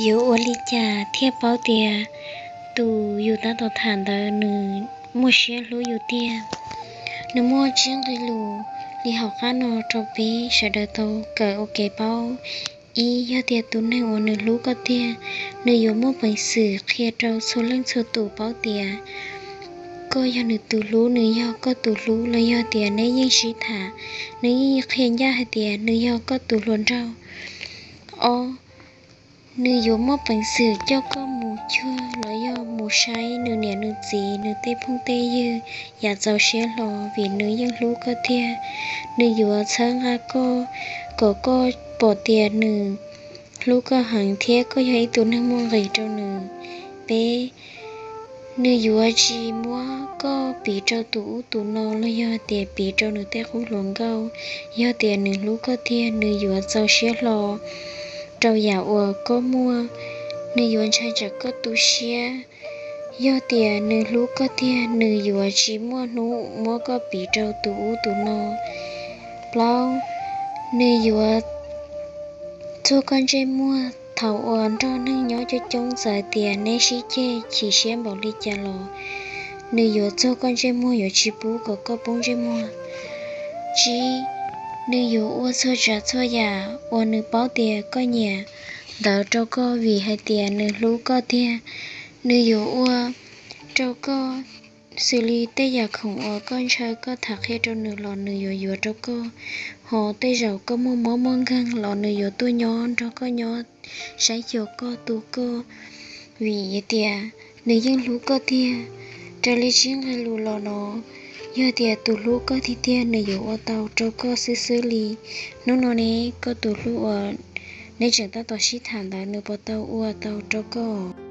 Yuav ua li cas thiaj paub tias tus yus tab tom tham ntawd nws muaj siab hlub yus tiag? Nws muaj tsib nqe lus li hauv qab no rau peb sawv daws tau kawm ua kev paub. Ib, yog tias tus neeg uas nws hlub koj tiag, nws yuav muaj peev xwm qhia rau txhua leej txhua tus paub tias koj yog nws tus hlub, nws yog koj tus hlub, los yog tias neb yeej sib tham, nws yeej qhia ncaj hais tias nws yog koj tus hluas nraug. Ob, nws yuav muaj peev xwm coj koj mus cuag los yog mus saib nws niam nws txiv, nws tej phooj tej ywg yam txaus siab hlo, vim nws yeej hlub koj tiag. Nws yuav txhawb nqa koj kom koj pom tias nws hlub koj heev thiab koj yog ib tug neeg muaj nqis rau nws. Peb, nws yuav tsis muab koj piv rau tus ub tus no los yog tias piv rau nws tej qub hluas nkauj. Yog tias nws hlub koj tiag, nws yuav txaus siab hlo rau yam uas koj muaj, nws yuav ntshai tsam koj tu siab. Yog tias nws hlub koj tiag, nws yuav tsis muaj hnub muab koj piv rau tus ub tus no. Plaub, nws yuav txuag koj ntsej muag. Thaum uas nrog neeg nyob coob coob, txawm tias neb sib ceg chim siab npaum li cas los nws yuav txuag koj ntsej muag, yuav tsis pub kom koj poob ntsej muag. Tsib, nws yuav ua txhua tsav txhua yam uas nws paub tias koj nyiam ntawd rau koj, vim hais tias nws hlub koj tiag. Nws yuav ua rau koj xws li tej yam khoom uas koj ntshaw, koj tham qhia rau nws los nws yuav yuav rau koj. Ho tej zaum koj muaj mob muaj nkeeg los nws yuav tuaj nyob nrog koj nyob, saib xyuas koj, tu koj, vim tias nws yeej hlub koj tiag. Raws li tsib nqe lus los no, yog tias tus hlub koj tiag tiag, nws yuav ua tau rau koj xwb xwb li. Hnub no ne, koj tus hlub uas neb tseem tab tom sib tham ntawd nws puas tau ua tau rau koj?